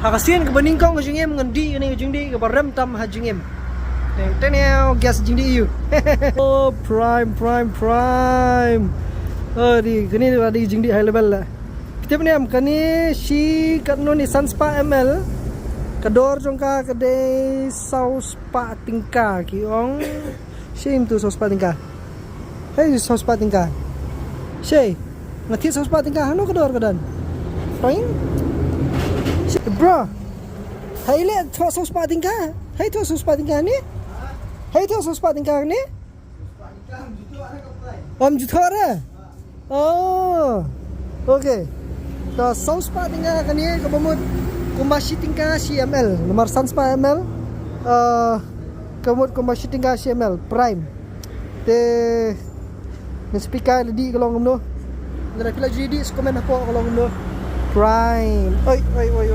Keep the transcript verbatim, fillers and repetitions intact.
Ha ka sien kaba nyngkong ka jingim ngan dih kane ka jingdih kaba rem tam ha jingim. Teng teng, gas jingdih ïa u. Oh, Prime, Prime, Prime. Oh, dih, kane dih, dih jingdih high level la. Tip ne em, kane shi katno ne, san spah M L. Ka dor jong ka ka dei saw spah tyngka ki ong. Shi im tu saw spah tyngka. Hei, saw spah tyngka. Shi. Nga thied saw spah tyngka, hano ka dor ka don. Fine. Shi, bro. Hei le, thoh saw spah tyngka. Hei, thoh saw spah tyngka ne. Hei, thoh saw spah tyngka ne. Om ju thoh re. Oh. Okay. To saw spah tyngka kane kaba mut kumba shi tyngka shi M L. Namar san spah M L. Uh, kaba mut kumba shi tyngka shi M L. Prime. Te ngan sa peit kai la dih ka long kumno. Lada phi la ju dih sa comment hapoh ka long kumno. Prime. Oi, oi, oi,